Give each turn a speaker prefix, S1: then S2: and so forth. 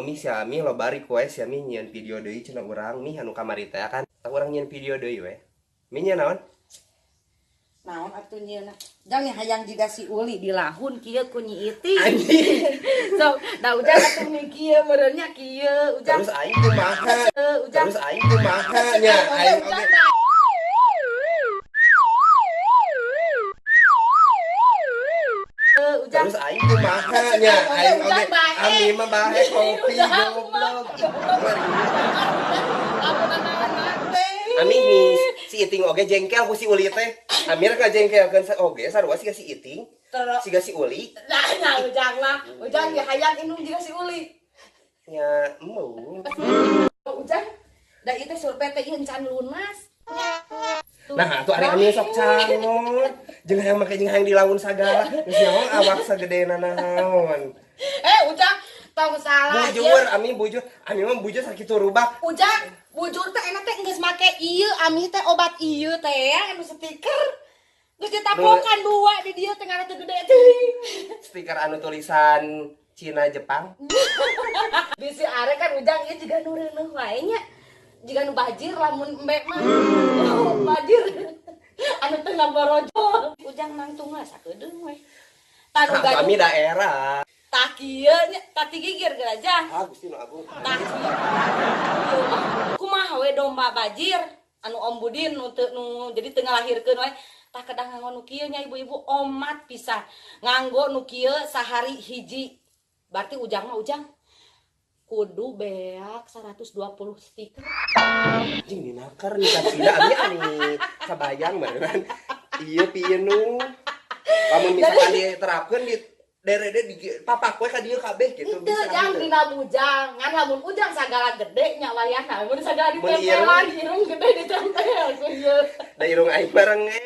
S1: Mi si Ami loba request ya Mi nyieun video deui cenah urang Mi anu kamari teh kan. Tah urang nyieun video deui we. Mi nyieun naon?
S2: Naon atuh nyieunna? Jang hayang jiga si Uli dilahun kieu ku Nyi Iti.
S1: Anjing.
S2: So, da ujang atuh mi kieu meureun nya kieu ujang.
S1: Terus aing kumaha?
S2: Ujang.
S1: Terus aing kumaha nya? Aing oge.
S2: Ujang.
S1: Terus aing kumaha nya? Aing oge.
S2: Ujang bae.
S1: Ami mah bae kopi
S2: Ujang
S1: goblok.
S2: Amun naon teh.
S1: Ami nih si Iting oge jengkel ku si Uli teh. Amir ka jengkelkeun oge sarua siga si Iting.
S2: Terus
S1: Siga si Uli.
S2: nah, nah ujang mah, ujang ya hayang indung jiga si Uli.
S1: Nya embung.
S2: Ujang, da ieu teh survei teh ieu can lunas.
S1: Nah, atuh ari Ami sok cangot. Jeung hayang make jeung hayang dilaun sagala. Geus nyaho awak sagedena naon.
S2: Eh, ujang, tong salah.
S1: Bujur, Ami bujur. Ami mah bujur sakitu rubah.
S2: Ujang, bujur teh enak teh geus make ieu, Ami teh obat ieu teh ya, anu stiker. Geus ditapokan dua di dieu teh ngaran teh gede teuing.
S1: Stiker anu tulisan Cina Jepang.
S2: Bisi are kan ujang ieu jiga nu reuneuh wae nya. Jiga nu bajir lamun embe mah. Oh, bajir. Anu teu ngaborojol. Ujang nangtung lah sakedeung we. Tanu
S1: Nah,
S2: gaduh
S1: Ami daerah.
S2: tah kieu nya, tah ti gigir geura jang.
S1: Ah, Gusti nu agung.
S2: Tah kieu mah kumaha we domba bajir anu Om Budin nu teu nu jadi teu ngalahirkeun we. Tah kedah nganggo nu kieu nya ibu-ibu omat pisan. Nganggo nu kieu sahari hiji. Berarti ujang mah ujang kudu beak 120 stiker.
S1: Anjing dinaker nih ka Cina Ami ani sabayang beneran. Iya pieu nu. Lamun misalkan diterapkeun di derede di papak we ka dieu kabeh gitu
S2: Itu jang
S1: henteu.
S2: Dina bujang, ngan lamun ujang sagala gede nya wayahna, mun sagala
S1: Mun
S2: ditempelan irung gede ditempel ku ieu.
S1: Da irung aing bareng eh.